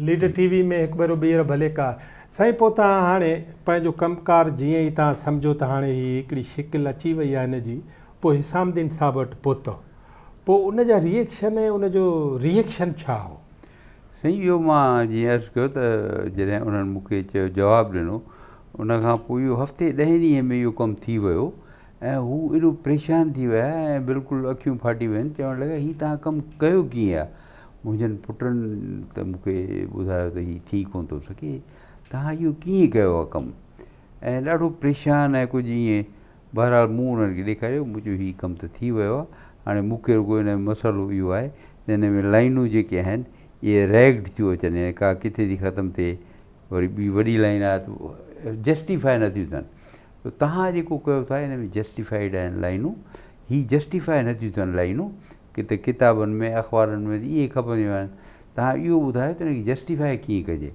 Leader ٽي V ۾ هڪ ڀيرو ٻيهر ڀليڪار. سائين پوء توهان هاڻي پنهنجو ڪم ڪار جيئن ئي توهان سمجهو ته هاڻي هي هڪڙي شڪل اچي وئي آهي هن جي پوء حسام الدين صاحب وٽ پهتؤ پوء ان جا ري ايڪشن ۽ ان جو ري ايڪشن ڇا هو؟ سائين اهو مان جيئن عرض ڪيو ته جڏهن انهن مون کي چيو جواب ڏنو ان کان پوء اهو هفتي ڏهين ڏينهن ۾ اهو ڪم ٿي ويو ۽ هو ايڏو پريشان ٿي ويا ۽ بلڪل اکيون ڦاٽي وين چوڻ لڳا هي توهان ڪم ڪيو ڪيئن آهي منهنجن پٽن ته مون کي ٻڌايو ته هي ٿي ڪونه ٿو سگهي توهان اهو ڪيئن ڪيو آهي ڪم ۽ ڏاڍو پريشان ۽ ڪجهه ائين بهرحال مون انهن کي ڏيکاريو مون چيو هي ڪم ته ٿي ويو آهي هاڻي مون کي رڳو ان ۾ مسئلو اهو آهي ته ان ۾ لائنون جيڪي آهن اهي ريگڊ ٿيون اچن يعني ڪا ڪٿي ٿي ختم ٿئي وري ٻي وڏي لائن آهي ته جسٽيفائي نٿيون ٿين ته توهان جيڪو ڪيو ٿا ان ۾ جسٽيفائيڊ آهن لائنون هي جسٽيفائي نٿيون ٿين لائنون ڪٿي ڪتابن ۾ اخبارن ۾ اهي کپنديون آهن توهان اهو ٻڌايو ته ان کي جسٽيفائي ڪيئن ڪجي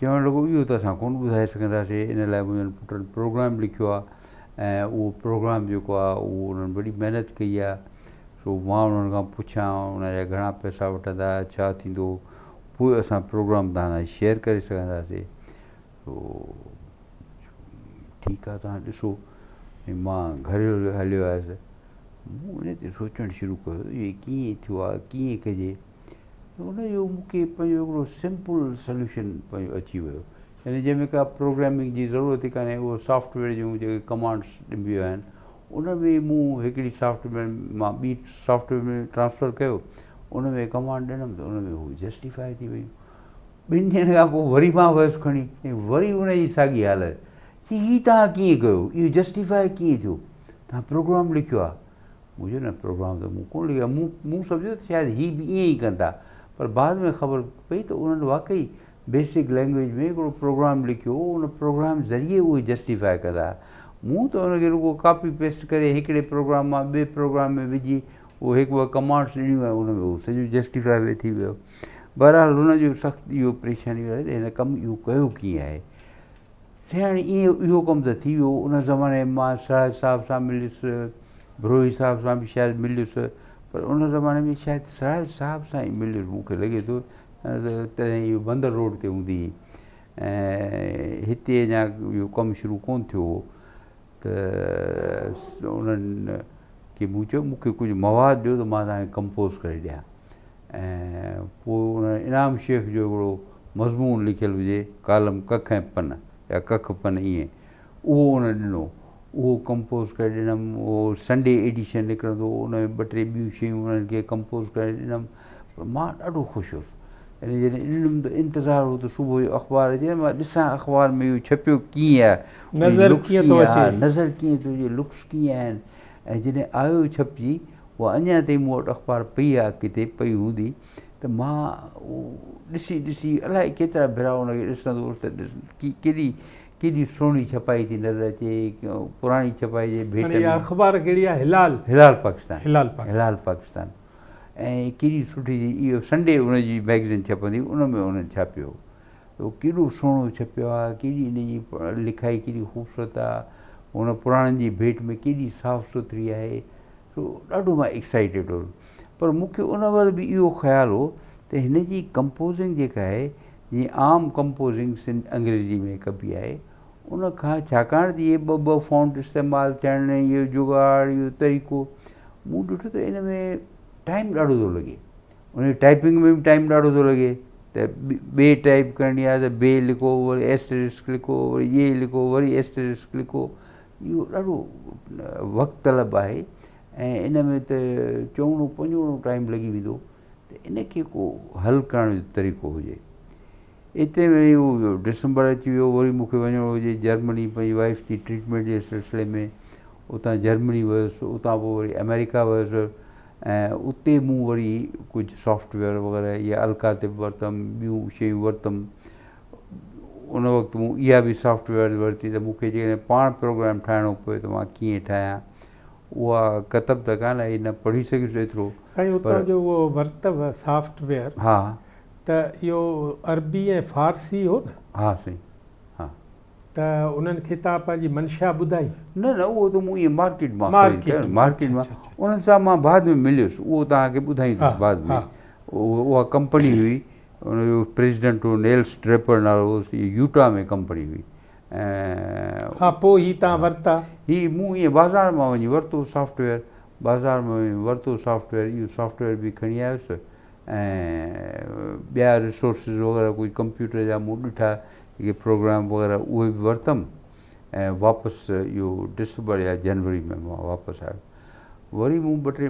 چوڻ لڳو اهو ته اسان ڪونه ٻڌائي سگهنداسين ان لاء منهنجن پٽن پروگرام لکيو آهي ۽ اهو پروگرام جيڪو آهي اهو انهن وڏي محنت ڪئي آهي سو مان انهن کان پڇان ان جا گهڻا پئسا وٺندا ڇا ٿيندو پوء اسان پروگرام توهان سان شيئر ڪري سگهنداسين سو ٺيڪ آهي توهان ڏسو ۽ مان گهر هليو آيس مون ان تي سوچڻ شروع ڪيو هي ڪيئن ٿيو آهي ڪيئن ڪجي ان جو مون کي پنهنجو هڪڙو سمپل سلوشن پنهنجو اچي ويو يعني جنهن ۾ ڪا پروگرامنگ جي ضرورت ئي ڪانهي اهو سافٽ ويئر جون جيڪي ڪمانڊس ڏبيون آهن ان ۾ مون هڪڙي سافٽ ويئر مان ٻي سافٽ ويئر ۾ ٽرانسفر ڪيو ان ۾ ڪمانڊ ڏنم ته ان ۾ هو جسٽيفائي ٿي ويون ٻن ڏينهن کان پوء وري مان ويس کڻي ۽ وري ان جي ساڳي حالت چي هي توهان ڪيئن ڪيو اهو جسٽيفائي ڪيئن ٿيو توهان پروگرام لکيو آهي مون چيو نه پروگرام ته مون ڪونه لکيو آهي مون مون سمجهيو ته شايد هي به ائين ئي ڪندا پر بعد ۾ خبر پئي ته انهن واقعي بيسڪ لينگويج ۾ هڪڙو پروگرام لکيو هو ان پروگرام ذريعي اهي جسٽيفائي ڪندا مون ته ان کي رڳو ڪاپي پيسٽ ڪري هڪڙي پروگرام مان ٻئي پروگرام ۾ وجهي اهو هڪ ٻه ڪمانڊس ڏنيون ۽ ان ۾ اهو سڄو جسٽيفائي به ٿي ويو بهرحال هن جو سخت اهو پريشاني آهي ته هن ڪم اهو ڪيو ڪيئن آهي سائين هاڻي ائين اهو ڪم ته ٿي ويو ان زماني ۾ مان سراج صاحب سان مليس بروهي صاحب سان به شايد مليس پر ان زماني ۾ شايد سراج صاحب سان ئي مليس مون کي لڳي ٿو تڏهن اهو بندر روڊ تي هوندي هئي ۽ هتي اڃا اهو ڪم شروع ڪونه ٿيو هو ته انهن کي مون چيو مون کي ڪجهه مواد ڏيو ته مان توهان کي ڪمپوز ڪري ڏيان ۽ پوء ان انعام شيخ جو هڪڙو مضمون لکيل هجي ڪالم ڪک ۽ پن يا ڪک پن ائين اهو ان ڏنو اهو ڪمپوز ڪري ڏنم اهو سنڊي ايڊيشن نڪرندو هو ان ۾ ٻه ٽي ٻيون شيون انهن کي ڪمپوز ڪري ڏنم پر مان ڏاڍو خوش هوس يعني جڏهن ڏنم ته انتظار هو ته صبح جو اخبار اچي مان ڏسان اخبار ۾ اهو ڇپيو ڪيئن آهي نظر ڪيئن ٿو اچي نظر ڪيئن ٿو اچي لڪس ڪيئن آهن ۽ جڏهن آيو ڇپجي اها اڃا تائين مون وٽ اخبار پئي آهي ڪٿي پئي هوندي ته مان اهو ڏسي ڏسي الائي ڪيترا ڀيرا ان کي ڏسندو هوس ته ڏس ڪيڏي ڪيڏي سهڻي ڇپائي ٿي نظر اچي پراڻي ڇپائي جي ڀيٽ ۾ اخبار ڪهڙي آهي هلال هلال پاڪستان هلال پاڪستان هلال پاڪستان ۽ ڪيڏي سٺي ٿي اهو سنڊي ان جي ميگزين ڇپندي ان ۾ انهن ڇاپيو اهو ڪيڏو سهڻو ڇپيو آهي ڪيڏي ان جي لکائي ڪيڏي خوبصورت آهي ان پراڻن جي ڀيٽ ۾ ڪيڏي صاف سٿري آهي سو ڏاڍو مان ايڪسائيٽيڊ هوس پر مون کي ان مهل به اهو خيال هو ته هن جي ڪمپوزنگ جيڪا آهي جيئن عام ڪمپوزنگ سنڌ انگريزي ۾ ڪبي آهي ان کان ڇاڪاڻ ته اهي ٻه ٻه فونٽ استعمال ٿيڻ اهو جگاڙ اهو طريقو مون ڏٺو ته ان ۾ ٽائيم ڏاڍو ٿو لڳي ان جي ٽائپنگ ۾ به ٽائيم ڏاڍو ٿو لڳي ته بي ٽائپ ڪرڻي آهي ته بي لکو وري ايسٽرسڪ لکو وري اي لکو وري ايسٽرسڪ لکو اهو ڏاڍو وقت طلب آهي ۽ ان ۾ ته چئوڻو پنجوڻو ٽائيم لڳي ويندو ته ان کي ڪو حل ڪرڻ جو طريقو هجي ايتري ۾ اهو ڊسمبر اچي ويو وري مون کي وڃڻو هجي جرمني پنهنجي وائيف جي ٽريٽمينٽ جي سلسلي ۾ اتان جرمني ويس اتان پوء وري آمريڪا ويس ۽ اتي مون وري ڪجهه سافٽ ويئر وغيره اها الڪاتب ورتم ٻيون شيون ورتم ان وقت مون اها به سافٽ ويئر ورتي ته مون کي جيڪڏهن پاڻ پروگرام ٺاهڻو پوي ته مان ڪيئن ٺاهيان اها ڪتب ته ڪانه آئي نه پڙهي سگهيس ايترو سائين اتان جو اهو ورتو سافٽ ويئر ها ته اهو عربي ۽ فارسي هو نه ها سائين ها ته انهن کي توهان پنهنجي منشا ٻڌائي؟ نه نه اهو ته مون ائين مارڪيٽ مان خريد ڪيو مارڪيٽ مان انهن سان مان بعد ۾ مليس اهو توهان کي ٻڌائيندس بعد ۾ اها ڪمپني هئي ان جو پريزيڊنٽ هو نيلس ڊريپر نالو هوس، اها يوٽا ۾ ڪمپني هئي ۽ ها پوء هي تان ورتا؟ هي مون ائين بازار مان وڃي ورتو سافٽ ويئر، بازار مان وڃي ورتو سافٽ ويئر، اهو سافٽ ويئر به کڻي آيس ۽ ٻيا ريسورسز وغيره ڪجهه ڪمپيوٽر جا مون ڏٺا جيڪي پروگرام وغيره اهي به ورتم ۽ واپس اهو ڊسمبر يا جنوري ۾ مان واپس آيس. وري مون ٻه ٽي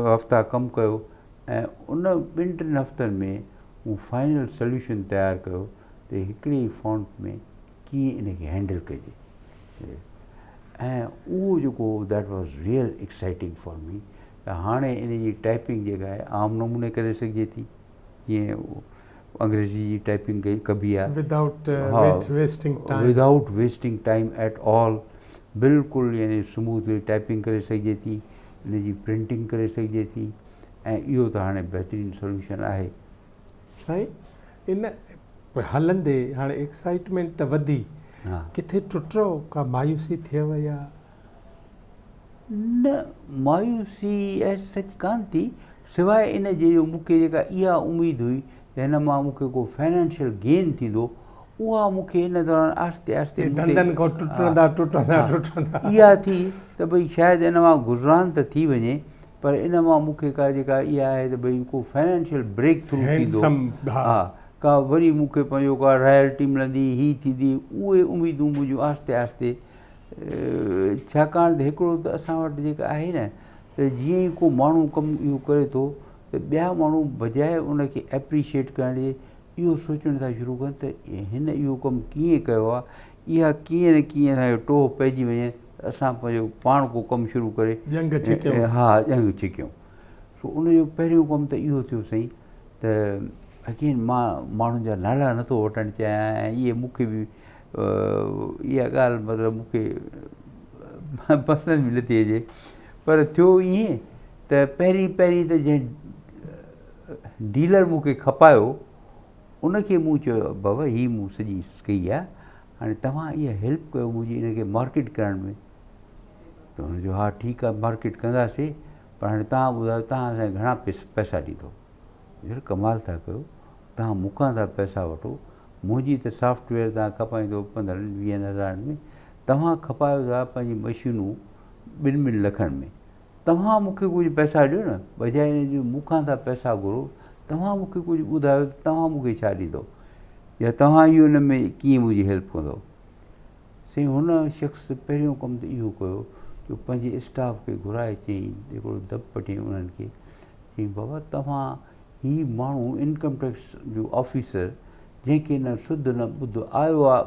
هفتا ڪم ڪيو ۽ ان ٻن ٽن هفتن ۾ مون فائنل سليوشن تيار ڪيو ته هڪڙي ئي فونٽ ۾ ڪيئن ان کي هينڊل ڪجي ۽ اهو جيڪو that was real exciting for me ته هاڻي ان جي ٽائپنگ جيڪا آهي عام نموني ڪري سگهجي ٿي جيئن انگريزي جي ٽائپنگ ڪبي آهي without wasting time without wasting time at all بلڪل يعني سموٿلي ٽائپنگ ڪري سگهجي ٿي ان جي پرنٽنگ ڪري سگهجي ٿي ۽ اهو ته هاڻي بهترين سوليوشن آهي. سائين ان هلندي هاڻي ايڪسائيٽمينٽ ته وڌي ڪٿي ٽٽو ڪا مايوسي ٿيو يا؟ نه مايوسي ايز سچ ڪانه ٿي سواء ان جي جو مون کي جيڪا اها اميد هئي ته هن مان مون کي ڪو فنانشل گين ٿيندو اها مون کي ان دوران آهستي آهستي ڌنڌن کان ٽٽندا ٽٽندا ٽٽندا اها ٿي ته ڀئي شايد ان مان گذران ته ٿي وڃي پر ان مان مون کي ڪا جيڪا اها آهي ته ڀئي ڪو فنانشل بريڪ ٿرو ٿيندو ها ڪا وري مون کي پنهنجو ڪا رائلٽي ملندي هي ٿيندي اهي اميدون منهنجون آهستي آهستي ڇاڪاڻ ته هڪڙو ته اسان وٽ جيڪا آهي نه ته جيئن ئي ڪو ماڻهو ڪم اهو ڪري ٿو ته ٻيا ماڻهو بجاء ان کي ايپريشيٽ ڪرڻ جي اهو سوچڻ ٿا شروع ڪن ته هن اهو ڪم ڪيئن ڪيو آهي اها ڪيئن نه ڪيئن اسان کي ٽوهه پئجي وڃي ته اسان پنهنجو پاڻ ڪو ڪم شروع ڪري ڄنگهه ڇڪيون ها ڄنگهه ڇڪيون سو ان جو پهريون ڪم ته اهو ٿيو سائين ته اگين مان ماڻهن جا نالا نٿو وٺڻ چاهيان ۽ اهي مون کي به اها ڳالهه مطلب مون کي پسند به نٿي اچي پر ٿيو ائين ته پهرين پهرين ته جنهن ڊيلر مون کي کپايو ان کي مون چيو بابا هي مون سڄي ڪئي آهي هاڻي توهان اها هيلپ ڪيو منهنجي ان کي مارڪيٽ ڪرڻ ۾ ته هن چيو ها ٺيڪ آهي مارڪيٽ ڪنداسي پر هاڻي توهان ٻڌايو توهان اسان کي گهڻا پئسا ڏيندو يار ڪمال ٿا ڪيو توهان مون کان ٿا پئسا وٺو منهنجي ته سافٽ ويئر توهان کپائيندو پندرهن ويهن هزارن ۾ توهان کپايو ٿا پنهنجي مشينون ٻن ٻن لکن ۾ توهان مون کي ڪجهه پئسا ڏيو نه، بجاء ان جي مون کان ٿا پئسا گهرو، توهان مون کي ڪجهه ٻڌايو ته توهان مون کي ڇا ڏيندؤ يا توهان اهو ان ۾ ڪيئن منهنجي هيلپ ڪندؤ. سائين هن شخص پهريون ڪم ته اهو ڪيو جو پنهنجي اسٽاف کي گهرائي چيائين، هڪڙو دٻ پٽيائين انهن کي، چيائين بابا توهان هي ماڻهو انڪم ٽيڪس جو آفيسر جنهن کي نه سڌ نه ٻڌ آيو آ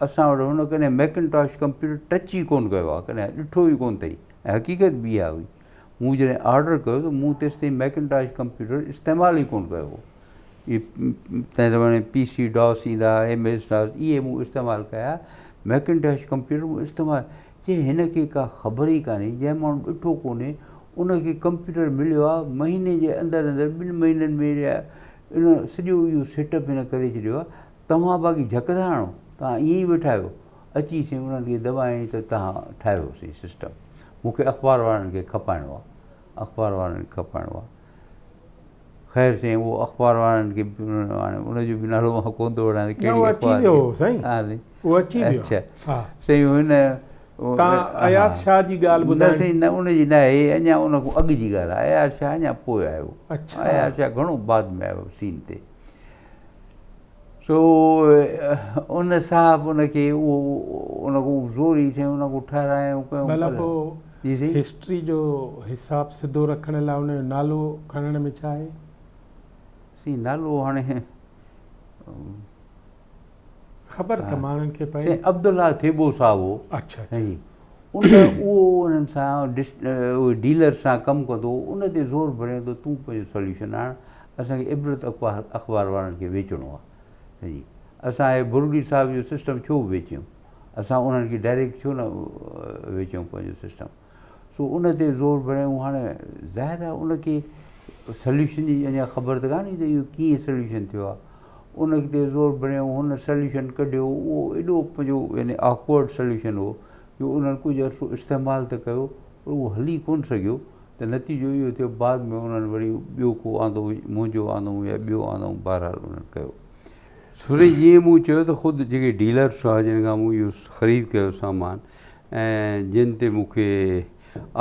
اسان وٽ هن ڪڏهن ميڪنٽاش ڪمپيوٽر ٽچ ئي ڪونه ڪيو آ ڪڏهن ڏٺو ئي ڪونه اٿئي ۽ حقيقت به اها هئي. مون جڏهن آرڊر ڪيو ته مون تيستائين ميڪنٽاش ڪمپيوٽر استعمال ئي ڪونه ڪيو هو. اهي تنهن زماني ۾ پي سي ڊاس ايندا هئا، ايم ايس ڊاس اهي مون استعمال ڪيا. ميڪنٽاش ڪمپيوٽر مون استعمال چي هن کي ڪا خبر ئي ڪانهي، جنهن ماڻهو ڏٺو ڪونهي ان کي ڪمپيوٽر مليو آهي، مهيني جي اندر اندر ٻن مهينن ۾ ان سڄو اهو سيٽ اپ هن ڪري ڇڏيو آهي. توهان باقي جهڪ ٿا هڻو، توهان ائين ئي ويٺا آهيو. اچي سائين انهن کي دٻايائين ته توهان ٺاهيو سائين سسٽم مون کي اخبار وارن کي کپائڻو آهي اخبار وارن کي کپائڻو آهي خير سائين اهو اخبار وارن کي هاڻي ان جو به نالو مان ڪونه ٿو وٺان ڪهڙي اخبار اچي ويو سائين اهو اچي ويو اڇا سائين هن تان اياز شاهه جي ڳالهه ٻڌائي نه سائين نه ان جي نه آهي اڃا ان کان اڳ جي ڳالهه آهي اياز شاهه اڃا پوء آيو اڇا اياز شاهه گهڻو بعد ۾ آيو سين تي سو ان صاحب ان کي اهو ان کان زوري سائين ان کان ٺهرايائون ڪيون ڀلا پوء جي سائين هسٽري جو حساب سڌو رکڻ لاء ان جو نالو کڻڻ ۾ ڇا آهي؟ سائين نالو هاڻي خبر ته ماڻهن کي پئي. سائين عبدالله ٿيٻو صاحب هو. اڇا اڇا. ان اهو انهن سان ڊيلر سان ڪم ڪندو هو ان تي زور ڀريائين ته تون پنهنجو سوليوشن آڻ اسان کي عبرت اخبار وارن کي ويچڻو آهي جي اسان هي برڙي صاحب جو سسٽم ڇو ويچيون اسان انهن کي ڊائريڪٽ ڇو نه ويچون پنهنجو سسٽم سو ان تي زور ڀريائون هاڻي ظاهر آهي ان کي سوليوشن جي اڃا خبر ته ڪانهي ته اهو ڪيئن سوليوشن ٿيو آهي ان تي زور ڀريائون هن سوليوشن ڪڍيو اهو ايڏو پنهنجو يعني آڪورڊ سوليوشن هو جو انهن ڪجهه عرصو استعمال ته ڪيو پر اهو هلي ڪونه سگهيو ته نتيجو اهو ٿيو بعد ۾ انهن وري ٻيو ڪو آندو منهنجو آندائون يا ٻيو آندائون بهرحال انهن ڪيو. سوري جيئن مون چيو ته خود جيڪي ڊيلرس هئا جن کان مون اهو خريد ڪيو سامان ۽ جن تي مون کي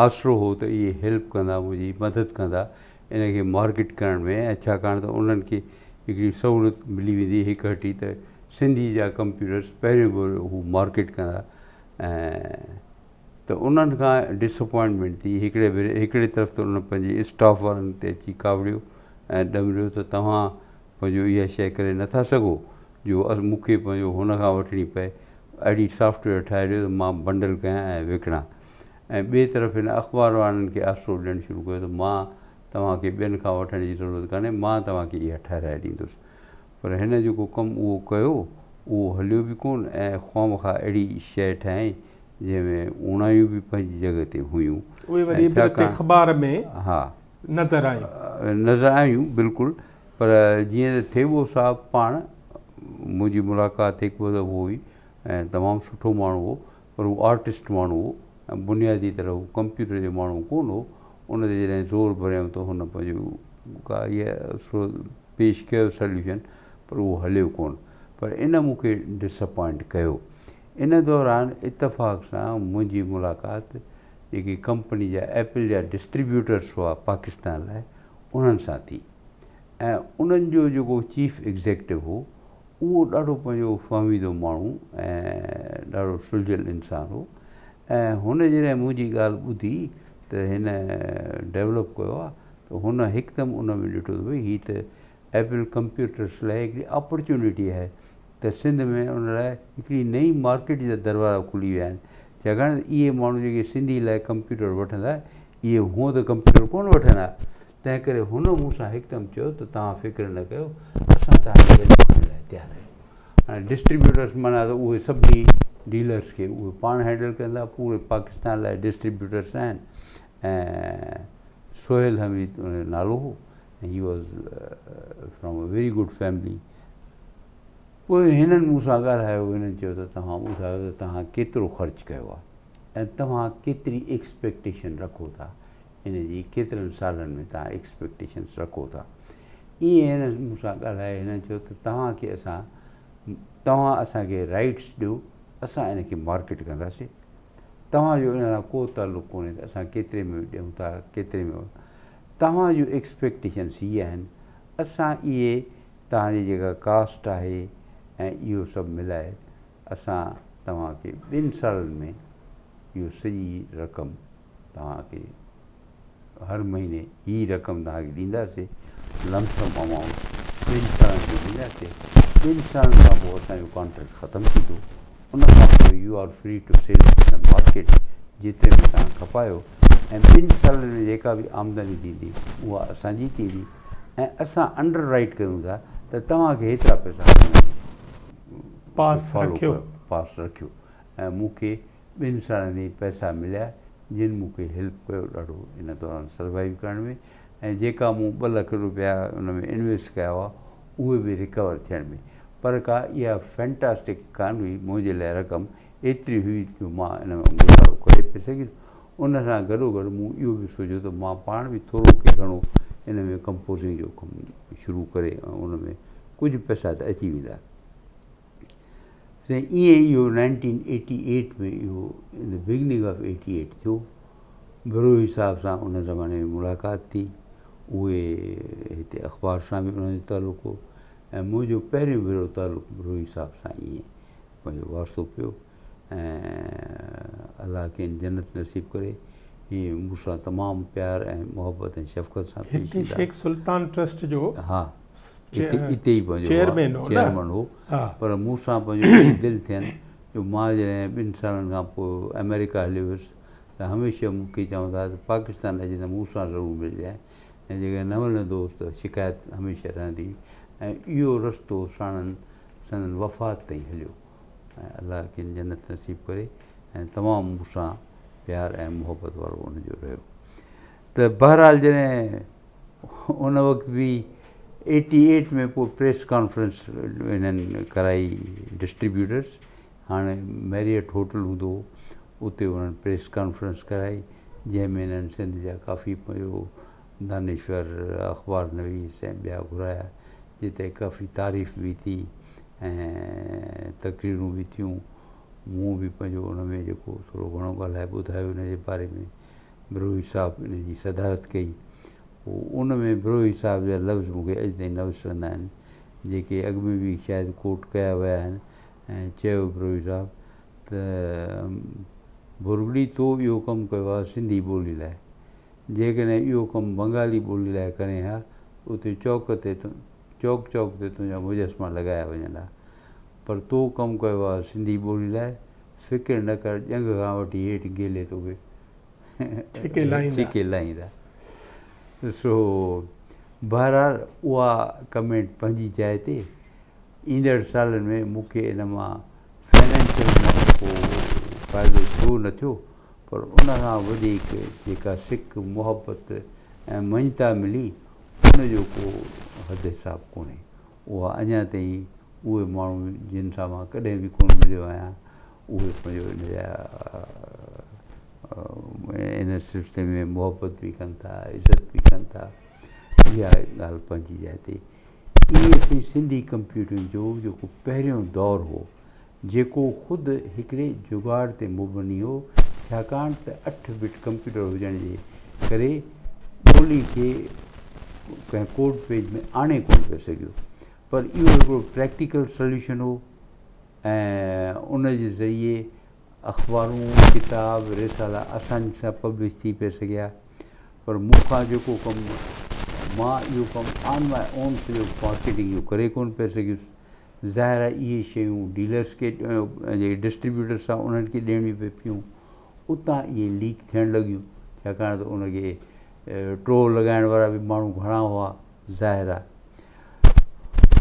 آسرو هو ته اهي هيلپ ڪندا منهنجي مدد ڪندا ان کي مارڪيٽ ڪرڻ ۾ ۽ ڇاڪاڻ ته انهن کي هڪڙي سهولت ملي ويندي هڪ هٽي ته سنڌي جا ڪمپيوٽرس پهريون ڀيرو هو مارڪيٽ ڪندا ۽ ته انهن کان ڊساپوائنٽمينٽ ٿي هڪڙي ڀيري هڪڙي طرف ته انهن پنهنجي اسٽاف وارن تي اچي ڪاوڙيو ۽ ڏمريو ته توهان پنهنجو اها شيء ڪري نٿا سگهو جو مون کي پنهنجو هن کان وٺڻي پئي اهڙي سافٽ ويئر ٺاهي ڏيو ته مان بنڊل ڪيان ۽ وڪڻان ۽ ٻئي طرف هن اخبار وارن کي آسرو ڏيڻ شروع ڪيو ته مان توهان کي ٻين کان وٺڻ جي ضرورت ڪانهي مان توهان کي اها ٺهرائي ڏيندس پر هن جيڪو ڪم اهو ڪيو اهو هليو به ڪونه ۽ خوامخواه اهڙي شيء ٺاهيائين جنهن ۾ اوڻايون به پنهنجي جڳهه تي هيون اهي وري عبرت اخبار ۾ ها نظر آيون. نظر آيون بلڪل پر جيئن ته ٿيٻو صاحب پاڻ منهنجي ملاقات هڪ ٻه دفعو هئي ۽ تمام سٺو ماڻهو هو پر هو آرٽسٽ ماڻهو هو ۽ بنيادي طرح هو ڪمپيوٽر جو ماڻهو ڪونه هو ان تي جڏهن زور ڀريائون ته هن پنهنجو ڪا اها پيش ڪيو سليوشن پر اهو هليو ڪونه پر ان مون کي ڊساپوائنٽ ڪيو ان دوران اتفاق سان منهنجي ملاقات جيڪي ڪمپني جا ايپل جا ڊسٽريبيوٽرس هئا پاڪستان لاء انهن سان ٿي ۽ انهن جو جيڪو چيف ايگزيڪٽو هو اهو ڏاڍو پنهنجو فهميدو ماڻهو ۽ ڏاڍو سلجهيل انسان هو ۽ هن جڏهن منهنجي ڳالهه ٻڌي ته هن ڊيولپ ڪيو آهي ته هن هڪدم ان ۾ ڏٺو ته ڀئي هي ته ايپل ڪمپيوٽرس لاء هڪڙي اپرچونٽي آهي ته سنڌ ۾ ان لاء هڪڙي نئين مارڪيٽ جا دروازا کلي ويا آهن ڇاڪاڻ ته اهي ماڻهو جيڪي سنڌي لاء ڪمپيوٽر وٺندا اهي هونء ته ڪمپيوٽر ڪونه وٺندا تنهن ڪري هن مون سان هڪدم چيو ته توهان فڪر نه ڪيو اسان توهان کي هيلپ ڪرڻ لاء تيار آهيون هاڻي ڊسٽريبيوٽرس معنيٰ ته اهي سڀني ڊيلرس کي اهي پاڻ هينڊل ڪندا پوري پاڪستان لاء ڊسٽريبيوٽرس آهن ۽ سهيل حميد ان جو نالو هو ۽ he was from a very good family پوء هنن مون سان ڳالهايو هنن چيو ته توهان ٻڌايو ته توهان ڪيترو خرچ ڪيو آهي ۽ توهان ڪيتري ايڪسپيڪٽيشن رکو ٿا ان جي ڪيترن سالن ۾ توهان ايڪسپيڪٽيشنس رکو ٿا ائين هنن مون سان ڳالهائي هنن چيو ته توهان کي اسان توهان اسان کي رائٽس ڏيو اسان ان کي مارڪيٽ ڪنداسين توهان جو ان سان ڪو تعلق ڪونهي ته اسان ڪيتري ۾ ڏيون ٿا ڪيتري ۾ توهان جون ايڪسپيڪٽيشنس هي آهن اسان اهي توهان جي جيڪا ڪاسٽ آهي ۽ اهو سڀ ملائي اسان توهان کي ٻن سالن ۾ اهو سڄي رقم توهان کي هر مهيني هي رقم توهان کي ڏينداسي لمسم امائونٽ ٻن سالن ۾ ڏينداسي ٻن سالن کان پوء اسان جو ڪانٽريڪٽ ختم ٿيندو ان کان پوء you are free to sell in the market جيتري ۾ توهان کپايو ۽ ٻن سالن ۾ جيڪا به آمدني ٿيندي اها اسان جي ٿيندي ۽ اسان انڊر رائيٽ ڪيون ٿا ته توهان کي هيترا پئسا هر مهيني پاس رکيو پاس رکيو ۽ مون کي ٻن سالن تائين پئسا مليا جن مون کي هيلپ ڪيو ڏاڍو ان دوران سروائيو ڪرڻ ۾ ۽ جيڪا مون ٻه لک روپيا ان ۾ انويسٽ ڪيا هئا اهي به ريڪور ٿيڻ ۾ پر ڪا اها فينٽاسٽڪ ڪانه هئي منهنجي لاء رقم ايتري هئي جو مان ان ۾ گذارو ڪري پئي سگهيس ان سان گڏو گڏ مون اهو به سوچيو ته مان پاڻ به ٿورو ڪي گهڻو ان ۾ ڪمپوزنگ جو ڪم شروع ڪري ۽ ان ۾ ڪجهه پئسا ته اچي ويندا. سائين ائين اهو نائنٽين ايٽي ايٽ ۾ اهو in the beginning of eighty eight ٿيو بروهي صاحب سان ان زماني ۾ ملاقات ٿي اهي هتي اخبار سان به انهن جو تعلق هو ۽ منهنجو پهريون ڀيرو تعلق بروهي صاحب سان ائين پنهنجو واسطو پيو ۽ الله کين جنت نصيب ڪري هي مون سان تمام پيار ۽ محبت ۽ شفقت سان پيش هتي شيخ سلطان ٽرسٽ جو ها اتي اتي ئي پنهنجو چيئرمين هو چيئرمين هو پر مون سان پنهنجو اهڙي دل ٿين جو مان جڏهن ٻن سالن کان پوء آمريڪا هليو ويس ته هميشه مون کي چوندا ته پاڪستان اچين ته مون سان ضرور ملجانء ۽ جيڪڏهن نه ملندو هوس ته شڪايت هميشه رهندي هئي ۽ اهو رستو ساڻن سندن وفات تائين هليو ۽ الله کين جنت نصيب ڪري ۽ تمام مون سان پيار ۽ محبت وارو ان جو رهيو ته بهرحال جڏهن ان وقت به ايٽي ايٽ ۾ پوء پريس ڪانفرنس انهن ڪرائي ڊسٽريبيوٽرس هاڻي ميريٽ هوٽل هوندو هو اتي انهن پريس ڪانفرنس ڪرائي جنهن ۾ هنن سنڌ جا ڪافي پنهنجو دانشور، اخبار نويس ۽ ٻيا گهرايا، جتي ڪافي تعريف به ٿي ۽ تقريرون به ٿيون. مون به پنهنجو ان ۾ جيڪو ٿورو گهڻو ڳالهائي ٻڌايو ان جي باري ۾. بروهي صاحب ان جي صدارت ڪئي. پوء ان ۾ بروهي صاحب جا لفظ مون کي اڄ تائين نه وسرندا آهن، جيڪي اڳ ۾ به شايد ڪوٽ ڪيا ويا آهن ۽ چيو بروهي صاحب ته ڀرڳڙي تو اهو ڪم ڪيو آهي سنڌي ٻولي لاء، جيڪڏهن اهو ڪم بنگالي ٻولي لاء ڪرين ها ته اتي چوڪ تي چوڪ چوڪ تي تنهنجا مجسما لڳايا وڃن ها، پر تو ڪم ڪيو آهي سنڌي ٻولي لاء، فڪر نه ڪر ڄنگهه کان وٺي هيٺ گيلي توکي ڇڪي لاهيندا. ڇڪي لاهيندا. سو بهرحال اها ڪمينٽ پنهنجي جاء تي، ايندڙ سالن ۾ مون کي ان مان فنانشل ڪو فائدو ٿيو نه ٿيو پر ان کان وڌيڪ جيڪا سڪ، محبت ۽ مڃتا ملي ان جو ڪو حد حساب ڪونهي. اها اڃا تائين اهي ماڻهو جن سان مان ڪڏهن به ڪونه مليو آهيان اهي پنهنجو ان جا ان سلسلي ۾ محبت به ڪن ٿا عزت به ڪن ٿا اها ڳالهه پنهنجي جاء تي ائين سائين سنڌي ڪمپيوٽنگ جو جيڪو پهريون دور هو جيڪو خود هڪڙي جگاڙ تي مبني هو ڇاڪاڻ ته اٺ بٽ ڪمپيوٽر هجڻ جي ڪري ٻولي کي ڪنهن ڪوڊ پيج ۾ آڻي ڪونه پئي سگهيو پر اهو هڪڙو پريڪٽيڪل سوليوشن هو ۽ ان جي ذريعي اخبارون، ڪتاب، رسالا آساني سان پبلش ٿي پئي سگهيا پر مون کان جيڪو ڪم مان اهو ڪم آن ماء اون سڄو مارڪيٽنگ جو ڪري ڪونه پئي سگهيس ظاهر آهي اهي شيون ڊيلرس کي جيڪي ڊسٽريبيوٽرس آهن انهن کي ڏيڻيون پئي پيون اتان اهي ليڪ ٿيڻ لڳيون ڇاڪاڻ ته ان کي ٽوهه لڳائڻ وارا به ماڻهو گهڻا هئا ظاهر آهي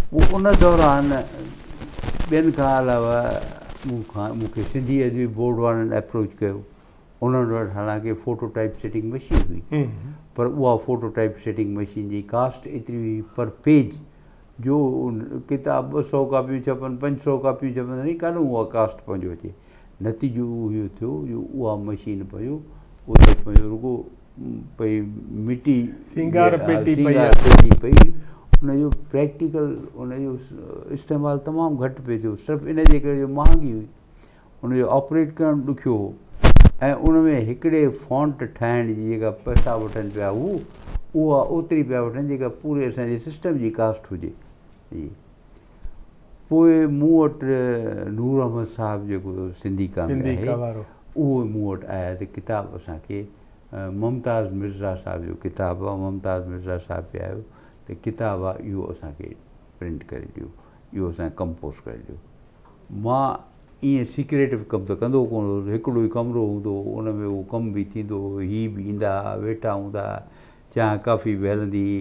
پوء ان دوران ٻين کان علاوه مون کان مون کي سنڌي ادبي بورڊ وارن اپروچ ڪيو انهن وٽ حالانڪه فوٽو ٽائپ سيٽنگ مشين هئي پر اها فوٽو ٽائپ سيٽنگ مشين جي ڪاسٽ ايتري هئي پر پيج جو ڪتاب 200 ڪاپيون ڇپن 500 ڪاپيون ڇپن ته ڪانه اها ڪاسٽ پنهنجو اچي نتيجو اهو ٿيو جو اها مشين پنهنجو اتي پنهنجو رڳو پئي مٽي سينگار پيٽي پئي سينگار پيٽي پئي ان جو پريڪٽيڪل ان جو استعمال تمام گهٽ پئي ٿيو صرف ان جي ڪري جو مهانگي هئي ان جو آپريٽ ڪرڻ ڏکيو هو ۽ ان ۾ هڪڙي فونٽ ٺاهڻ جي جيڪا پئسا وٺن پيا هو اها اوتري پيا وٺن جيڪا پوري اسان جي سسٽم جي ڪاسٽ هجي جي پوء مون وٽ نور احمد صاحب جيڪو سنڌي ڪا ۾ آهي اهو مون وٽ آيا ته ڪتاب اسان کي ممتاز مرزا صاحب جو ڪتاب آهي ممتاز مرزا صاحب به آيو ته ڪتاب آهي اهو اسان کي پرنٽ ڪري ڏيو اهو اسان کي ڪمپوز ڪري ڏيو مان ائين سيڪريٽو ڪم ته ڪندو ڪونه هوس، هڪڙو ئي ڪمرو هوندو هو، ان ۾ اهو ڪم به ٿيندو هو، هي به ايندا ها، ويٺا هوندا ها، چانهه ڪافي به هلندي هئي،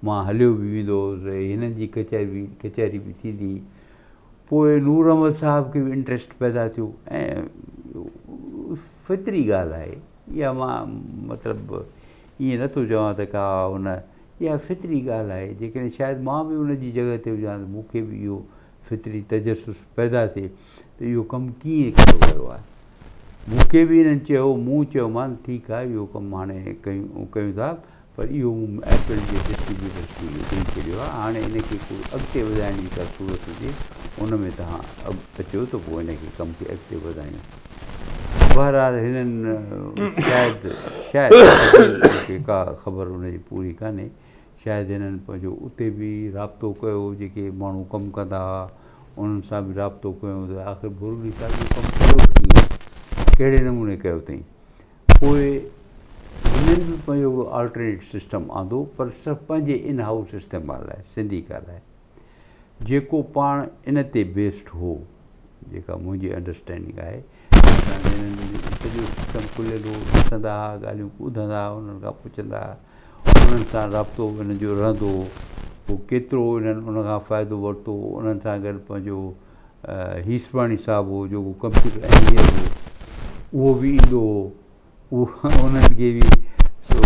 مان هليو به ويندو هوس، هنن جي ڪچهري ڪچهري به ٿيندي هئي. پوء نور احمد صاحب کي به انٽريسٽ پيدا ٿيو ۽ فطري ڳالهه آهي، اها مان مطلب ائين نٿو چوان ته ڪا ان اها فطري ڳالهه آهي، جيڪڏهن شايد مان به ان جي جڳهه تي هجان ته مون کي به اهو فطري تجسس پيدا ٿئي ته اهو ڪم ڪيئن ڪيو ويو آهي. مون کي به انهن چيو، مون چيومان ٺيڪ آهي اهو ڪم هاڻي ڪيون ٿا پر اهو مون ايپل جي ڊسٽريبيوٽرس کي اهو ڏئي ڇڏيو آهي هاڻي ان کي ڪو اڳتي وڌائڻ جي ڪا صورت هجي ان ۾ توهان اچو ته پوء ان کي ڪم کي اڳتي وڌايون. بهرحال هنن شايد شايد مون کي ڪا خبر ان جي پوري ڪانهي شايد هنن پنهنجو اتي به رابطو ڪيو جيڪي ماڻهو ڪم ڪندا هئا انهن سان به رابطو ڪيو ته آخر ڀورڙي صاحب اهو ڪم ڪيو ڪيئن ڪهڙي نموني ڪيو اٿئي پوء هنن به پنهنجو هڪڙو آلٽرنيٽ سسٽم آندو پر صرف پنهنجي ان هائوس استعمال لاء سنڌي ڪا لاء جيڪو پاڻ ان تي بيسڊ هو جيڪا منهنجي انڊرسٽينڊنگ آهي هنن جو سڄو سسٽم کليل هو ڏسندا هئا ڳالهيون ٻڌندا هئا انهن کان پڇندا هئا انهن سان رابطو انهن جو رهندو هو پوء ڪيترو انهن ان کان فائدو ورتو انهن سان گڏ پنهنجو هيسباڻي صاحب هو جيڪو ڪمپيوٽر انجنيئر هو اهو به ايندو هو اهو انهن کي به سو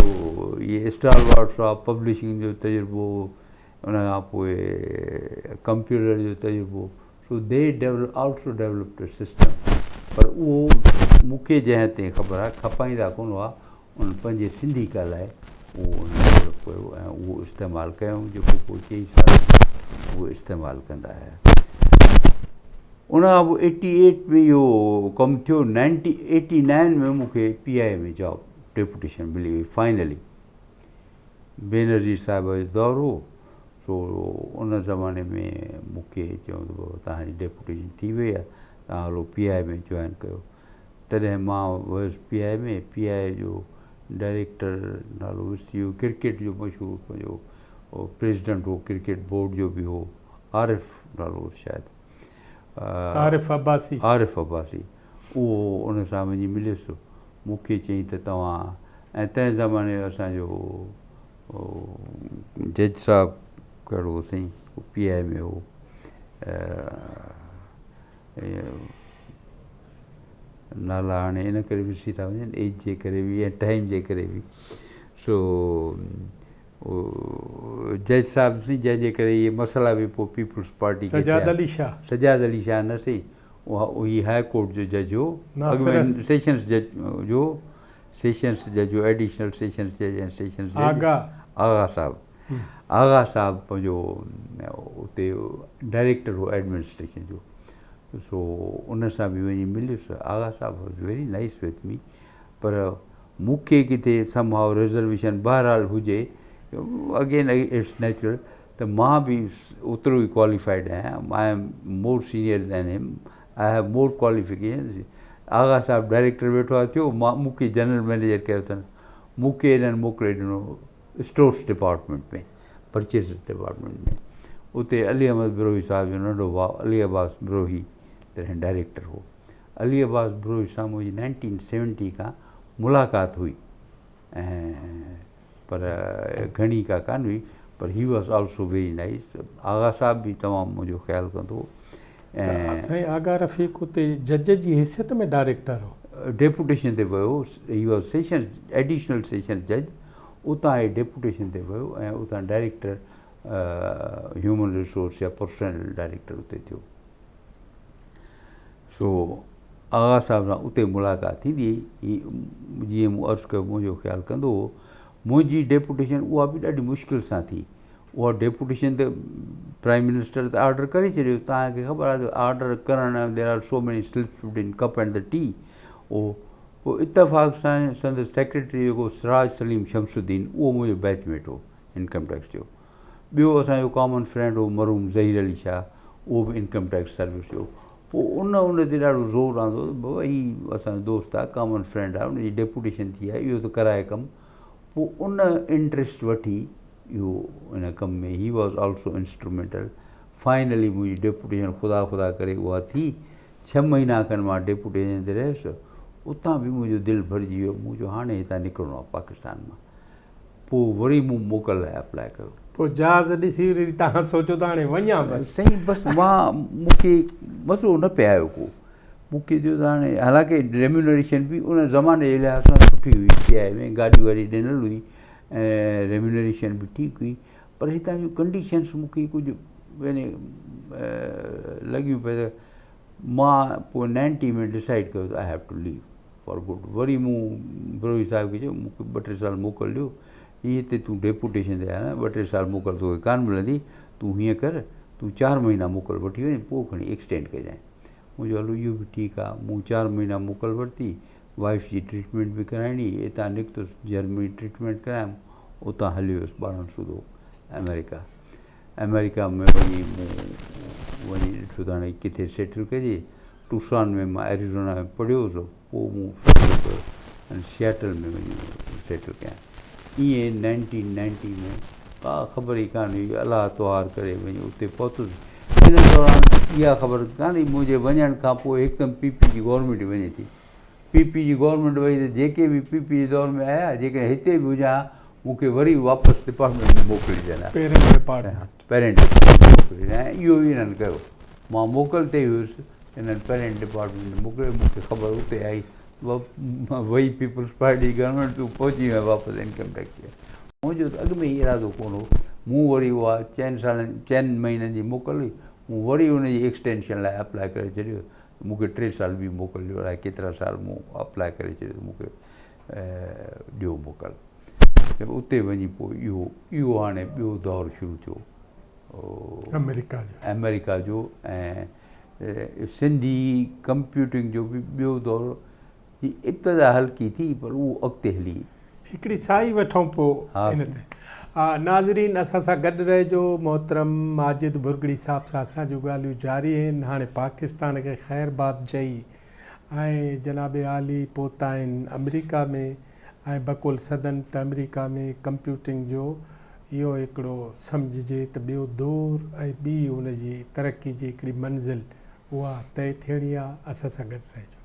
اهي اسٽار وارڊ صاحب پبلشنگ جو تجربو ان کان پوء ڪمپيوٽر جو تجربو so they also developed system پر اهو مون کي جنهن تائين خبر آهي کپائيندا ڪونه هئا. انهن پنهنجي سنڌي ڳالهائي اهو انهن ڊولپ ڪيو ۽ اهو استعمال ڪيائون جيڪو پوء ڪيئي سال اهو استعمال ڪندا آيا. ان کان پوء ايٽي ايٽ ۾ اهو ڪم ٿيو نائنٽي ايٽي نائن ۾ مون کي پي آء اي ۾ جاب ڊيپوٽيشن ملي وئي فائنلي بينظير صاحب جو دور هو سو ان زماني ۾ مون کي چيو ته بابا توهان جي ڊيپوٽيشن ٿي وئي آهي توهان هلو پي آء اي ۾ جوائن ڪيو تڏهن مان ويس پي آء ۾، پي آء اي جو ڊائريڪٽر نالو وسري ويو، ڪرڪيٽ جو مشهور پنهنجو پريزيڊنٽ هو، ڪرڪيٽ بورڊ جو به هو، عارف نالو هوس شايد. عارف عباسي. عارف عباسي، اهو ان سان وڃي مليس، مون کي چيائين ته توهان ۽ تنهن زماني جو اسان جو جج صاحب ڪهڙو هو سائين، پي آء اي ۾ هو. نالا هاڻي ان ڪري وسري ٿا وڃن ايج جي ڪري به ۽ ٽائيم جي ڪري به سو جج صاحب سين جنهن جي ڪري اهي مسئلا به پوء پيپلز پارٽي کي سجاد علي شاهه سجاد علي شاهه نه سي هي هاء ڪورٽ جو جج هو اڳ ۾ سيشنز جج جو سيشنز جج هو ايڊيشنل سيشنز جج ۽ سيشنز جج آغا آغا صاحب آغا صاحب پنهنجو اتي ڊائريڪٽر هو ايڊمنسٽريشن جو سو ان سان به وڃي مليس آغا صاحب was very nice with me پر مون کي ڪٿي سم هاء ريزرويشن بهرحال هجي اگين it's natural ته مان به اوترو ئي ڪواليفائيڊ آهيان I am more senior than him I have more qualification Agha صاحب ڊائريڪٽر ويٺو آهي ٿيو مان مون کي جنرل مئنيجر ڪيو اٿن مون کي هنن موڪلي ڏنو اسٽورس ڊپارٽمينٽ ۾ پرچيز ڊپارٽمينٽ ۾ اتي علي احمد بروهي صاحب جو ننڍو ڀاء علي عباس بروهي تڏهن ڊائريڪٽر هو. علي عباس بروهي سان منهنجي نائنٽين سيونٽي کان ملاقات هئي ۽ پر گهڻي ڪا ڪانه هئي پر he was also very nice. Agha صاحب به تمام منهنجو خيال ڪندو هو. ته سائين آغا رفيق اتي جج جي حيثيت ۾ ڊائريڪٽر هو؟ ڊيپوٽيشن تي ويو هو. He was sessions additional sessions جج اتان هي ڊيپوٽيشن تي ويو ۽ اتان ڊائريڪٽر هيومن ريسورس يا پرسنل ڊائريڪٽر اتي ٿيو. سو آغا صاحب سان اتي ملاقات ٿيندي هئي. جيئن مون عرض ڪيو منهنجو خيال ڪندو هو. منهنجي ڊيپوٽيشن اها به ڏاڍي مشڪل سان ٿي. اها ڊيپوٽيشن ته پرائيم منسٽر ته آرڊر ڪري ڇڏيو توهان کي خبر آهي ته آرڊر ڪرڻ there are so many slips between cup and the tea اهو پوء اتفاق سان سندس سيڪريٽري جيڪو سراج سليم شمس الدين اهو منهنجو بيچ ميٽ هو انڪم ٽيڪس جو ٻيو اسان جو ڪامن فرينڊ هو مرحوم ظهير علي شاهه اهو به انڪم ٽيڪس سروس جو پوء ان ان تي ڏاڍو زور آندو ته بابا هي اسان جو دوست آهي ڪامن فرينڊ آهي ان جي ڊيپوٽيشن ٿي آهي اهو ته ڪرائي ڪم پوء ان انٽريسٽ وٺي اهو ان ڪم ۾ he was also instrumental finally منهنجي ڊيپوٽيشن خدا خدا ڪري اها ٿي ڇهه مهينا کن مان ڊيپوٽيشن تي رهيس اتان به منهنجو دل ڀرجي ويو مون چيو هاڻي هتان نڪرڻو آهي پاڪستان مان پوء وري مون موڪل لاء اپلاء ڪيو. پوء جهاز ڏسي وري توهان سوچيو ته هاڻي وڃان بس. سائين بس مان مون کي مزو نه پئي آيو ڪو مون کي چيو ته هاڻي حالانڪه ريميونريشن به ان زماني جي لحاظ سان سٺي هئي پي آء ۾ گاڏي واري ڏنل هئي ۽ ريميونريشن به ٺيڪ هئي پر هتان جون ڪنڊيشنس مون کي ڪجهه يعني لڳيون پئي ته مان پوء نائنٽي ۾ ڊسائيڊ ڪيو ته I have to leave for good وري مون بروهي صاحب کي چيو مون کي ٻه ٽي سال موڪل ڏيو چي هتي تون ڊيپوٽيشن تي آيو آهين ٻه ٽي سال موڪل توکي ڪانه ملندي تون هيئن ڪر تون چار مهينا موڪل وٺي وڃ پوء کڻي ايڪسٽينڊ ڪجانء مون چيو هلو اهو به ٺيڪ آهي مون چار مهينا موڪل ورتي وائيف جي ٽريٽمينٽ به ڪرائڻي هئي اتان نڪتس جرمني ٽريٽمينٽ ڪرايم اتان هليو ويس ٻارن سوڌو آمريڪا آمريڪا ۾ وڃي مون وڃي ڏٺو ته هاڻي ڪٿي سيٽل ڪجي ٽوسان ۾ مان ايريزونا ۾ پڙهيو هوس پوء مون فيصلو ڪيو ۽ سياٽل ۾ وڃي سيٽل ڪيان ائين نائنٽين نائنٽي ۾ ڪا خبر ئي ڪانه هئي الله توهار ڪري وڃي اتي پهتس ان دوران اها خبر ڪانه هئي منهنجي وڃڻ کان پوء هڪدم پي پي جي گورنمينٽ وڃي ٿي پي پي جي گورنمينٽ وئي ته جيڪي به پي پي جي دور ۾ آيا جيڪڏهن هتي به هجان ها مون کي وري واپس ڊپارٽمينٽ ۾ موڪلي ڏين ها. Parent department. پيرنٽ ڊپارٽمينٽ ۾ موڪلي ڏين ها اهو ئي انهن ڪيو. مان موڪل تي ئي هيس انهن پيرنٽ ڊپارٽمينٽ ۾ موڪليو مون کي خبر اتي آئي وئي پيپلز پارٽي جي گورنمينٽ تون پهچي وئين واپس انڪم ٽيڪس ۾. منهنجو ته اڳ ۾ ئي ارادو ڪونه هو مون وري اها چئن سالن چئن مهينن جي موڪل هئي مون وري ان جي ايڪسٽينشن لاء اپلاء ڪري ڇڏيو مون کي ٽي سال ٻي موڪل ڏيو الائي ڪيترا سال مون اپلاء ڪري ڇڏيو ته مون کي ڏيو موڪل. ته اتي وڃي پوء اهو اهو هاڻي ٻيو دور شروع ٿيو. آمريڪا جو. آمريڪا جو ۽ سنڌي ڪمپيوٽنگ جو به ٻيو دور جي ابتدا هلڪي ٿي پر اهو اڳتي هلي. هڪڙي ساهي وٺون پوء ان تي. ناظرين اسان سان گڏ رهجو محترم ماجد ڀرڳڙي صاحب سان اسان جون ڳالهيون جاري آهن هاڻي پاڪستان کي خير باد چئي ۽ جناب عالي پهتا آهن آمريڪا ۾ ۽ بقول سدن ته آمريڪا ۾ ڪمپيوٽنگ جو اهو هڪڙو سمجهجي ته ٻيو دور ۽ ٻي ان جي ترقي جي هڪڙي منزل اها طئي ٿيڻي آهي اسان سان گڏ رهجو.